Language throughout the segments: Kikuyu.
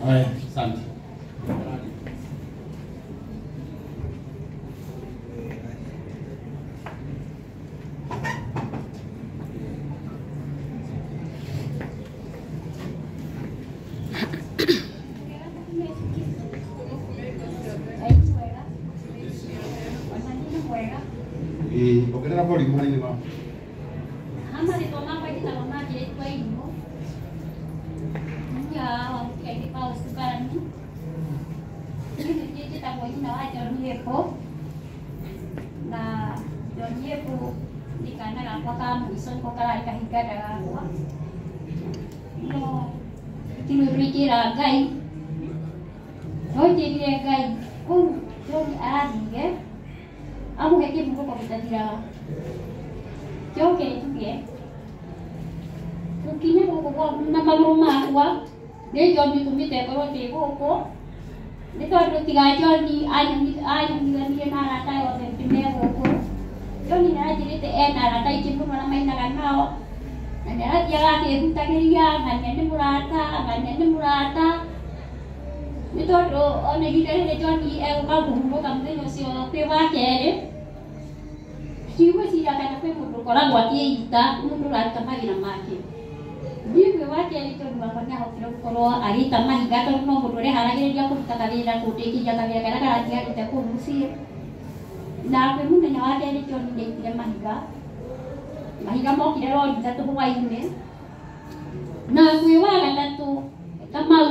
Haya, asante. Ongerera volume hanini mama. Na John nĩ kana gakwa ka mũico nĩko kararĩ kahinga nda gakwa no ti rũingĩra Ngai no njĩrire Ngai kũu John arathire amũhe kĩhurũko gĩtathiraga njoke njuge gũkinya gũkũ na magũrũ makwa nĩ John ũtũmĩte ngorwo ndĩ gũkũ nĩ tondũ tiga John anyonithanirie na arata othe me gũkũ. John nĩ aranjĩrĩte ena arata aingĩ mũno na mainaga nao na nĩ arathiaga akĩhutagĩria ng'ania nĩ mũrata ng'ania nĩ mũrata nĩ tondũ ona ihinda rĩrĩ John egũka kũhurũka mũthenya ũcio kwĩ wa kerĩ ndigwĩciria kana kwĩ mũndũ ũkoragwo akĩita mũndũ ũraruta mawĩra make. Niĩ kwĩ wa kerĩ John wakwa nĩ ahotire gũkorwo agĩita mahiga tondũ no mũndũ ũreharagĩrĩria kũruta kawĩra kũndĩkĩria kawĩra karĩa karatigarĩte kũu mũciĩ. Na kwĩ mũthenya wa kerĩ John nĩaitire mahiga mahiga mokire rori ithatũ hwaĩ-inĩ na kwĩ wa gatatũ Kamau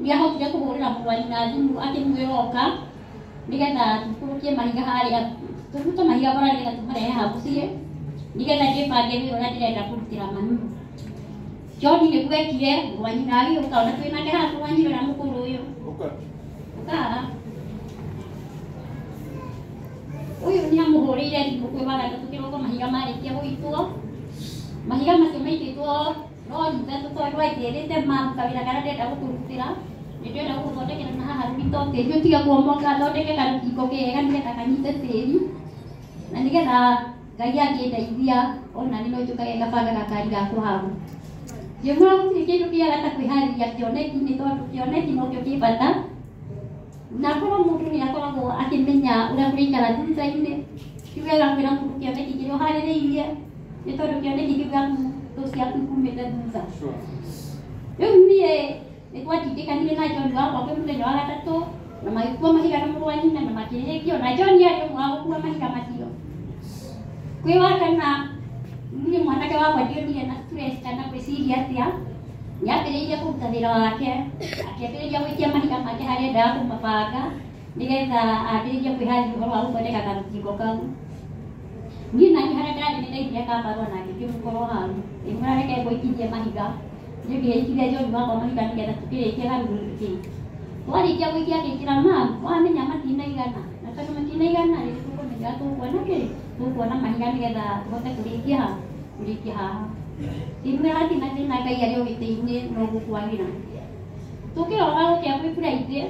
nĩahotire kũhũrĩra mũrũ wa nyina thimũ akĩmwĩra oka nĩgetha tũikũrũkie mahiga harĩa tũrute mahiga bara nĩgetha tũmarehe haha mũciĩ nĩgetha ndĩbange wĩra ũrĩa ndĩrenda kũrutĩra mami. John nĩguo ekire mũrũ wa nyina agĩũka ona twĩ nake haha mũrũ wa nyina ũrĩa mũkũrũ ũyũ ũka haha ũyũ nĩamũhũrĩire thimũ kwĩ wa gatatũ kĩroko mahiga marĩkia gũitwo mahiga macio maitĩtwo rori ithatũ tondũ aitĩrĩte mamu kawĩra karĩa ndĩrenda gũkũrutĩra nĩ ndĩrenda gũgũthondekera na haha rũrito tĩri ũtige kuomoka thondeke karũthingo kega nĩgetha kanyite tĩri na nĩgetha Ngai angĩndeithia ona niĩ no njũkage ngabanga gakari gakwa hau. Ngĩmwĩra gũtirĩ kĩndũ kĩega ta kwĩharĩria kĩoneki-inĩ tondũ kĩoneki nokĩo kĩ bata na korwo mũndũ nĩ akoragwo akĩmenya ũrĩa kũrĩikara thutha-inĩ ti wega kwĩra mũndũ kĩoneki kĩrĩa ũharĩrĩirie nĩ tondũ kĩoneki kĩu gĩaku thũ ciaku kumĩte thutha. Rĩu niĩ nĩ twatindĩkanire na John wakwa kwĩ mũthenya wa gatatũ na magĩkua mahiga na mũrũ wa nyina na makĩrĩkio na John arĩ ũmwe wa gũkua mahiga macio. Kwĩ wa kana niĩ mwanake wakwa ndionire na stress kana gwĩciria atĩa nĩambĩrĩirie kũruta wĩra wake akĩambĩrĩria gũikia mahiga make harĩa endaga kũmabanga nĩgetha ambĩrĩrie kwĩharĩria ũhoro wa gũthondeka karũthingo kau. Niĩ naniĩ harĩa ndarĩ nĩndaigire kabarũa nake ngĩmũkorwo hau ngĩmwĩra reke ngũikithie mahiga niĩ ngĩikithia John wakwa mahiga nĩgetha tũkĩrĩkie karũthingo. Twarĩkia gũikia akĩnjĩra mamu wamenya matinaigana na tondũ matinaigana rĩ tũkũmenya tũkuona kĩ tũkuona mahiga nĩgetha tũhote kũrĩkia kũrĩkia haha. Ngĩmwĩra hatirĩ na thĩna Ngai arĩ o gĩtĩ-inĩ no gũkwagĩra. Tũkĩroka gũkĩa kwĩ Friday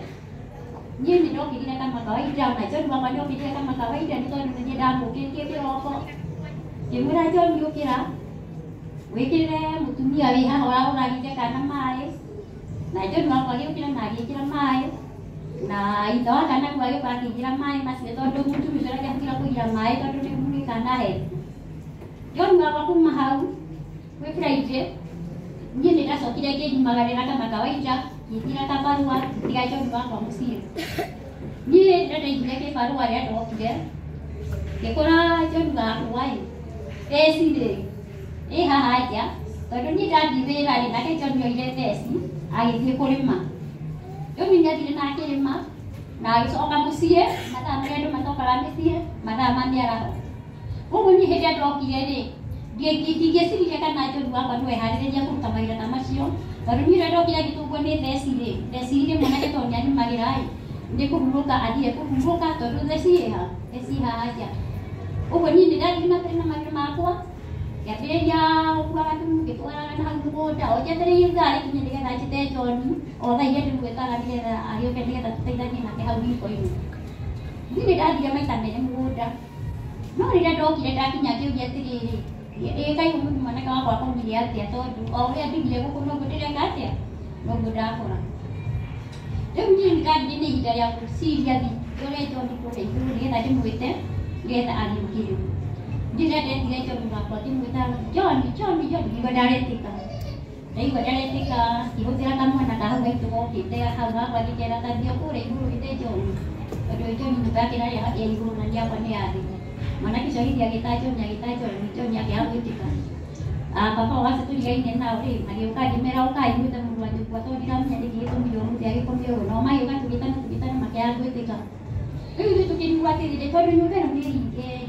niĩ nĩ ndokĩrire kama kawaida na John wakwa nĩokĩrire kama kawaida nĩ tondũ nĩ niĩ ndamũkĩrĩtie kĩroko. Ngĩmwĩra John ũkĩra wĩkĩrĩre mũtumia wĩ haha ũragũragĩte kana maĩ na John wakwa agĩũkĩra na agĩkĩra maĩ na ithe wa kana kau agĩũka akĩingĩra maĩ macio tondũ mũtumia ũcio ndangĩahotire kũigira maĩ tondũ nĩ kana hetu. John wakwa kuma hau kwĩ Friday niĩ nĩ ndacokire ngĩnyumagarĩra kama kawaida ngĩtira kabarũa ngĩtiga John wakwa mũciĩ. Niĩ rĩrĩa ndaigire kĩbarũa rĩrĩa ndokire ngĩkora John wakwa ĩ theci rĩ ĩ haha nja tondũ niĩ ndathiĩ wĩra rĩ nake John nĩoire theci agĩthiĩ kũrĩma. John nĩathire na akĩrĩma na agĩcoka mũciĩ mathaa marĩa andũ macokaga mĩciĩ mathaa ma mĩaraho. Koguo niĩ hĩndĩ ĩrĩa ndokire rĩ ndingĩcirie kana John wakwa no eharĩrĩria kũruta mawĩra ta macio tondũ niĩ rĩrĩa ndokire ngĩtũngwo nĩ theci rĩ ndeciririe mwanake tondũ nĩanyumagĩra ĩ nĩ kũhurũka athire kũhurũka tondũ theci ĩ ha theci ĩ haha nja. Ũguo niĩ nĩndathire na mbere na mawĩra makwa ngĩambĩrĩria gũkua gathumu ngĩtwaraga na hau mũgũnda o njetereire ithaa rĩkinye nĩgetha njĩte John o thaa iria ndĩmwĩtaga nĩgetha agĩũke nĩgetha tũteithanie nake hau riko-inĩ. Niĩ nĩndathire maita merĩ mũgũnda no rĩrĩa ndokire ndakinya ngĩũria atĩrĩrĩ ĩ kaĩ ũmũthĩ mwanake wakwa akomire atĩa tondũ o ũrĩa ndigire gũkũ noguo ndĩreka atĩa noguo ndakora. Rĩu niĩ nĩndathiĩ nĩ ihinda rĩa gwĩciria ũrĩa John kũrĩa igũrũ nĩgetha ndĩmwĩte nĩgetha agĩũkĩre. Niĩ rĩrĩa ndetire John wakwa ngĩmwĩta John John John ngĩigua ndaretĩka. Ndaigua ndaretĩka ngĩhũthĩra kamwana ka hau gaitũ gokĩte hau hakwa ngĩkera ta thiĩ kũrĩa igũrũ wĩte John. Tondũ John nyũmba yake ĩrarĩ ya igũrũ na niĩ yakwa nĩ ya thĩ. Mwanake ũcio agĩthiĩ agĩta John agĩta John John akĩaga gwĩtĩka. Baba wao acio tũrigaine nao rĩ magĩũka ngĩmera ũkai mwĩte mũrũ wa nyũkwa tondũ ndiramenya nĩkĩ gĩtũmire ũmũthĩ agĩkome ũguo. Nao magĩũka tũgĩtana tũgĩtana makĩaga gwĩtĩka. Rĩu ithuĩ tũkĩrigwo atĩrĩrĩ tondũ nyũmba ĩno nĩ ringe rĩ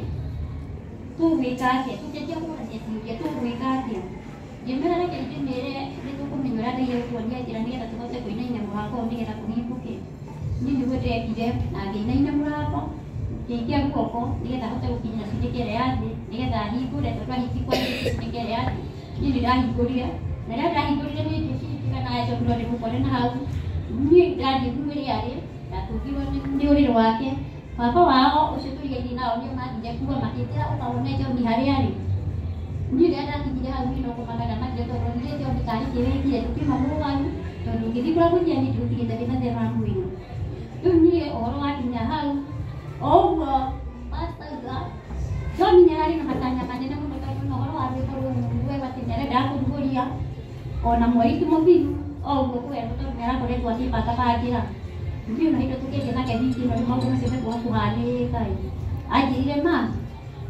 tũgwĩka atĩa? Tũkĩanjia kũrania ciũria tũgwĩka atĩa? Ngĩmera reke ndĩmere nĩ tũkũmenya ũrĩa Ngai egũtuonia njĩra nĩgetha tũhote kũinaina mũrango ũyũ nĩgetha kũhingũke. Niĩ nĩguo ndekire na ngĩinaina mũrango ngĩikia guoko nĩgetha hote gũkinyĩra cinĩka ĩrĩa ya thĩ nĩgetha hingũre tondũ ahingĩkwo cinĩka ĩrĩa ya thĩ. Niĩ nĩndahingũrire na rĩrĩa ndahingũrire niĩ ngĩciria kana John no ndĩmũkore na hau. Niĩ ndathiĩ mwĩrĩ arĩ ndatũngirwo nĩ ũrĩrĩ wake. Baba wao ũcio tũrigainie nao nĩo mathire kuo makĩnjĩra ũka wone John harĩa arĩ. Niĩ rĩrĩa ndakinyire hau niĩ no kũmaka ndamakire tondũ onire John tarĩ kĩ wĩkire tũkiuma mũrũaru tondũ ngĩthiĩ kũrĩa gũthiĩ niĩ ndĩgũtigĩte wĩna thĩna wa mwĩrĩ. Rĩu niĩ ũhoro wakinya hau o ũguo pastor auga John nĩ ararĩ na matanya manene mũno tondũ na ũhoro wa rwĩmbo rũu rwega atĩ nĩ arendaga kũrugũria ona mweri ti mũthiru o ũguo kwerwo tondũ nĩ arakoretwo akĩbangabangĩra. Niĩ ona hĩndĩ tũkĩaria nake wiki ĩno maũndũ macio mekwaga kũhanĩka ĩ. Anjĩrire ma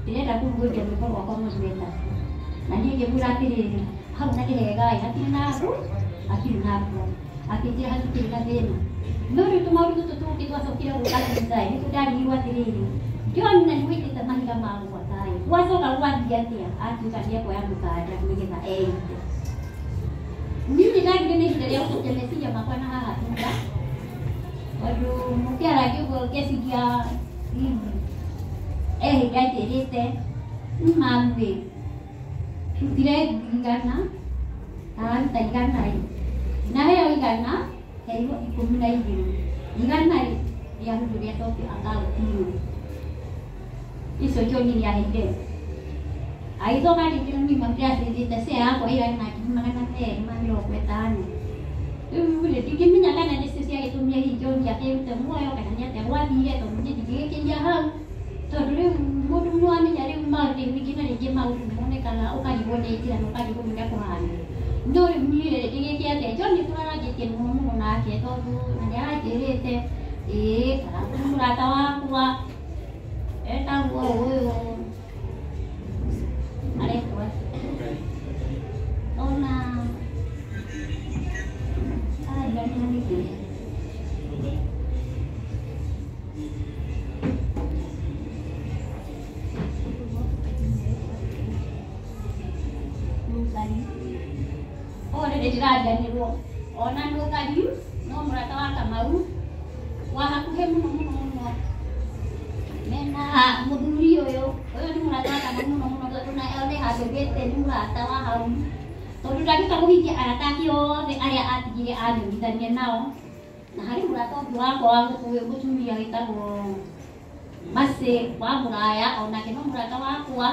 ndĩrenda kũrugũria rwĩmbo rwakwa mweri wa ĩtatũ. Na niĩ ngĩmwĩra atĩrĩrĩ hau na kĩhega ĩ hatirĩ na ngũ hatirĩ na mbura. Akĩnjĩra hatikĩrĩ na thĩna. No rĩu tũmaũndũ tũtũ tũngĩ twacokire gũka thutha ĩ nĩkuo ndarigirwo atĩrĩrĩ John na nĩwĩtĩte mahiga ma gwaka ĩ gwacoka gwathiĩ atĩa akiuga nĩekuoya mũkanda nĩgetha eite. Niĩ nĩndagire na ihinda rĩa gũcokia meciria makwa na haha thutha tondũ mũkĩarangia ũguo ngeciria he hĩndĩ anjĩrĩte mami rutire igana araruta igana rĩ na heo igana heirwo 12 igana rĩ rĩahurwo rĩacokio akaunti-inĩ icio John nĩaheire. Agĩcoka akĩnjĩra niĩ ndĩracĩnjĩte share yakwa ĩrarĩ na 250,000. Rĩu rĩ ndingĩmenya kana nĩcio ciagĩtũmire hihi John akĩrute muoyo kana nĩ atĩa gwathire tondũ niĩ ndingĩgĩkĩria hau tondũ rĩu mũndũ nĩ wamenya rĩu maũndũ rĩngĩ na rĩngĩ maũndũ monekaga ũkarigwo nĩ njĩra na ũkarigwo nĩ ũrĩa kũhana. No rĩu niĩ rĩ ndĩgĩke atĩa? John nĩtũrarangĩtie mũno mũno nake tondũ na nĩaranjĩrĩte ĩĩ kana mũrata wakwa etagwo ũyũ aretwo atĩa? Ona ariganĩra nĩkĩ? Nũngari. Already ndĩrariganĩrwo ona Nũngari no mũrata wa Kamau wa hakuhĩ mũno mũno mũno mena mũthuri ũyũ ũyũ nĩ mũrata wa Kamau mũno mũno tondũ na one handũ ngĩte nĩ mũrata wa hau tondũ ndangĩhota kũhingia arata ake othe arĩa atigire anyonithania nao na harĩ mũrata ũngĩ wakwa wa mũtumia wĩtagwo Mercy wa mũraya onake no mũrata wakwa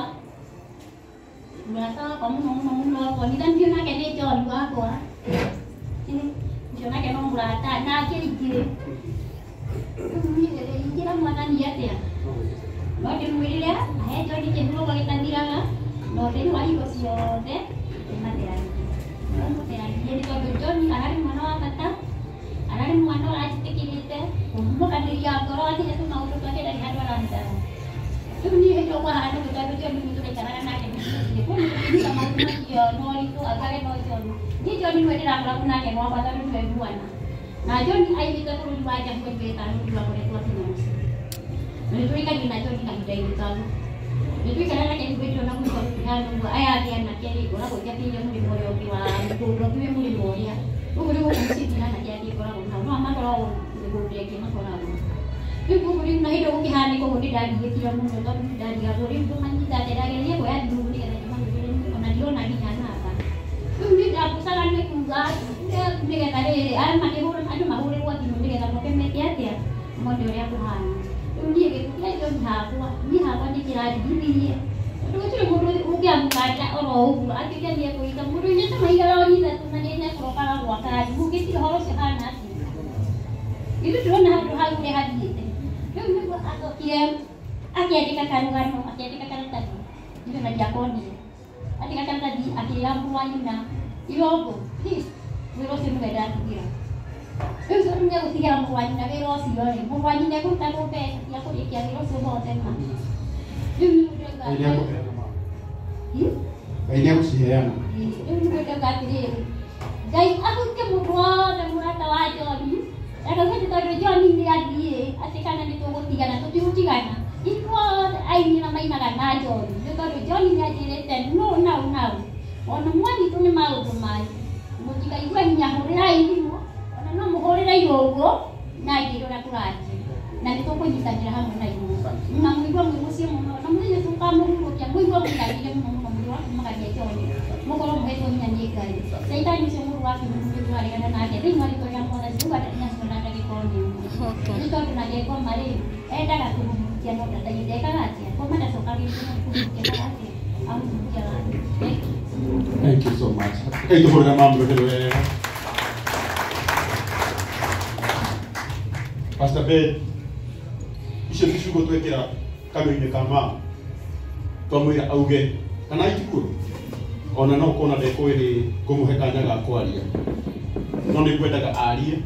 mũrata wakwa mũno mũno mũno twonithanio nake nĩ John wakwa ũcio nake no mũrata nake ingĩ rĩu niĩ ingĩra mwathani atĩa no ndĩmwĩrĩre ahe John kĩhurũko gĩtathiraga na ũtheri wa hingo ciothe ndĩmatheragie ndĩmũtheragie nĩ tondũ John ararĩ mwana wa bata ararĩ mwana ũranjĩtĩkĩrĩte kũhumũkanĩria ngoro akinya tũmaũndũ twake ndarĩ handũ arahithaga. Rĩu niĩ hĩndĩ ĩyo kwahana ũguo tondũ John nĩwe tũraikaraga nake mũciĩ kũu nĩtũkĩnyita maũndũ macio na ũritũ angare no John. Niĩ John nĩwe ndĩrakoragwo nake gwakwa tondũ nĩwe mwana na John aimĩte bũrũri wa nja mweri wa ĩtano nĩguo akoretwo akinya mũciĩ na nĩtũrĩkagia na John kahinda-inĩ kau nĩtũikaraga nake nĩguo ndĩrona gwitũ gũkĩhana ũguo aya angĩ anake rĩ ngoragwo njakĩire mũrĩmo ũrĩa ũngĩ wa mũgũnda ũngĩ wĩ mũrĩmo ũrĩa ũguo rĩu gũkũ mũciĩ ndina anake angĩ ngoragwo nao no makoragwo mĩgũnda ĩngĩ makoragwo rĩu koguo rĩu na hĩndĩ ĩyo gũkĩhanĩka ũguo nĩndagiĩkire mũno tondũ nĩndarigagwo rĩu ngũmanyita atĩa ndageragia kuoya thimũ nĩgetha ndĩmahũrĩre ona ndirona nginya namba rĩu niĩ ndambucaga nĩ kuga nĩgetha rĩrĩ aya makĩhũra andũ mahũrĩrwo thimũ nĩgetha moke meke atĩa mone ũrĩa kũhana. Rĩu niĩ gĩkuũ kĩa John hakwa niĩ hakwa nĩkĩrandigithirie tondũ gũtirĩ mũndũ ũngĩamũkanda oro ũguo atuĩke nĩekũita mũndũ oimĩte mahiga rori ithatũ na nĩekũrokaga gwaka mũngĩtira ũhoro ũcio hana atĩa. Ithuĩ tũrona handũ hau ũrĩa hathiĩte. Rĩu nĩguo acokire akĩandĩka karũgano, akĩandĩka karatathi, ithuĩ na ndiakonire. Andĩka karatathi akĩra mũrũ wa nyina, Irombo, please, wĩra ũcio nĩwe ndatigĩra. Rĩu tondũ nĩegũtigĩra mũrũ wa nyina wĩra ũcio rĩ, mũrũ wa nyina ekũrutagwo mbeca cia kũrĩkia wĩra ũcio wothe ma. Rĩu nĩguo ndauga Ngai nĩekũheana ma. Ngai nĩegũciheana. Rĩu nĩguo ndauga atĩrĩrĩ, Ngai ahutie mũndũ wothe mũrata wa John, ndakauge atĩ tondũ John nĩ athiĩ atĩ kana nĩ tũgũtigana, tũtigũtigana. Ithuothe aini na mainaga na John, nĩ tondũ John nĩ anjĩrĩte no nau nau. Ona mwanyitwo nĩ maũndũ manyu, mũtikaigue hinya, hũrĩrai thimũ, ona no mũhũrĩre Irũngũ na njĩre ũrĩa kũrathiĩ. Na nĩ tũkũnyitanĩra hamwe na inyuĩ. Na mũigue mwĩ mũciĩ mũno, na mũthenya ũcio mũkamũhurũkia, mũigue mũiganĩire mũno mũno mũrĩ wa kumagaria John, mũkorwo mũhetwo hinya nĩ Ngai. Caitani ũcio mũrũ wa kĩhuhu nĩ tũraregana nake thĩinĩ wa rĩtwa rĩa Mwathani, rĩu acio na ndagĩka o nĩ ĩmwe. Nĩ tondũ nake ngoma rĩ, endaga kũhurukia no ndekaga atĩa? Ngoma ndacokagĩrĩrio no kũhurukia ekaga atĩa? Ahurukiaga. Thank you. Thank you so much. Rekei tũhũrĩre mamũrũhĩrĩ wega. Pastor Ben, icio ti ciugo twekĩra kanua-inĩ ka mama twamwĩra auge kana itikuo ona no kona ndekũĩ nĩ ngũmũhe kanya ga kwaria no nĩ ngwendaga arie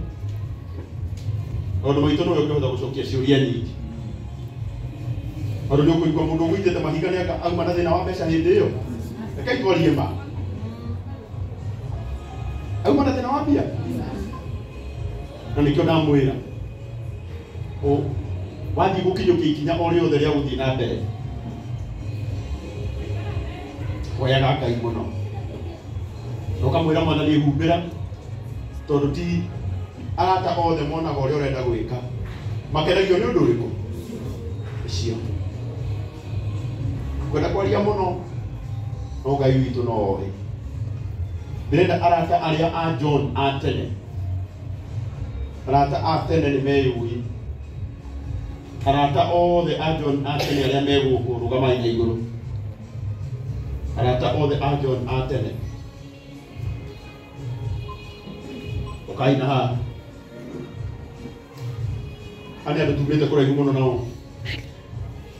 tondũ maitũ nowe ũngĩhota gũcokia ciũria nyingĩ tondũ nĩ ũkũigua mũndũ ũgũitĩte mahiga nĩ auma na thĩna wa mbeca hĩndĩ ĩyo. Rekei twarie ma auma na thĩna wa mbia na nĩkĩo ndamwĩra wathiĩ gũkinyũkia ikinya o rĩothe rĩa gũthiĩ na mbere hoyaga Ngai mũno na ũkamwĩra Mwathani humbĩra tondũ ti arata othe monaga ũrĩa ũrenda gwĩka makenagio nĩ ũndũ ũrĩkũ ũcio kwenda kwaria mũno no Ngai witũ no oĩ. Ndĩrenda arata arĩa a John a tene, arata a tene nĩ meyũĩ, arata othe a John a tene arĩa me gũkũ rũgamai na igũrũ, arata othe a John a tene ũkai na haha. Aya nĩ andũ tumĩte kũraihu mũno nao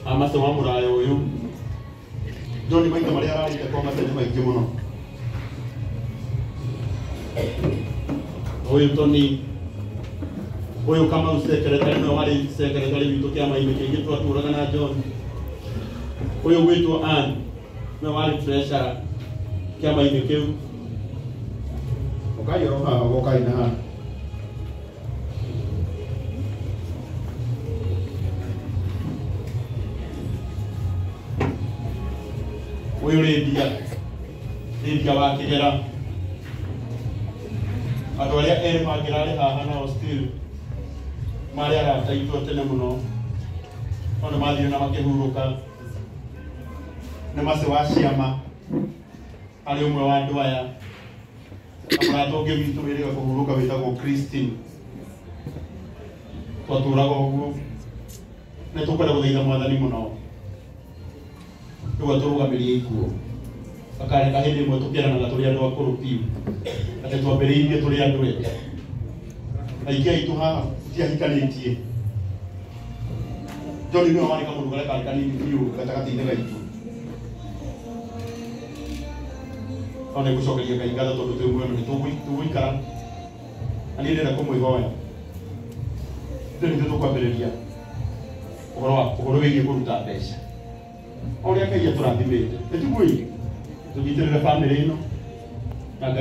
a mace wa mũraya ũyũ John maita marĩa ararĩte kwa mace nĩ maingĩ mũno. Ũyũ Tony, ũyũ Kamau secretary nĩwe warĩ secretary witũ kĩama-inĩ kĩngĩ twatũraga na John. Ũyũ gwĩtwo Ann nĩwe warĩ treasurer kĩama-inĩ kĩu. Ũkai oro haha, ũkai na haha. Ũyũ Lydia wa Kĩgera, andũ arĩa erĩ mangĩrarĩ haha nao still marĩ arata aitũ a tene mũno no nĩ mathire na makĩhurũka. Nĩ mace wa ciama arĩ ũmwe wa andũ aya na mũrata ũngĩ witũ wĩrĩga kũhurũka wĩtagwo Christine. Twatũraga ũguo nĩ tũkwenda gũthaitha Mwathani mũno rĩu atũrũgamĩrie ikuũ akareka hĩndĩ ĩmwe tũkĩranaga tũrĩ andũ akũrũ biũ atĩ twambĩrĩirie tũrĩ andũ ethĩ aingĩ aitũ haha tũtiahikanĩtie. John nĩwe warĩ kamũndũ karĩa karĩ kanini biũ gatagatĩ-inĩ gaitũ no nĩ ngũcokeria Ngai ngatho tondũ twĩ muoyo nĩ tũgũikara na niĩ ndĩrenda kũmwĩhoya ithuĩ nĩthuĩ tũkwambĩrĩria ũhoro wĩgiĩ kũruta mbeca o ũrĩa Ngai atũrathimĩte nĩ tiguo tũnyitĩrĩre bamĩrĩ ĩno na Ngai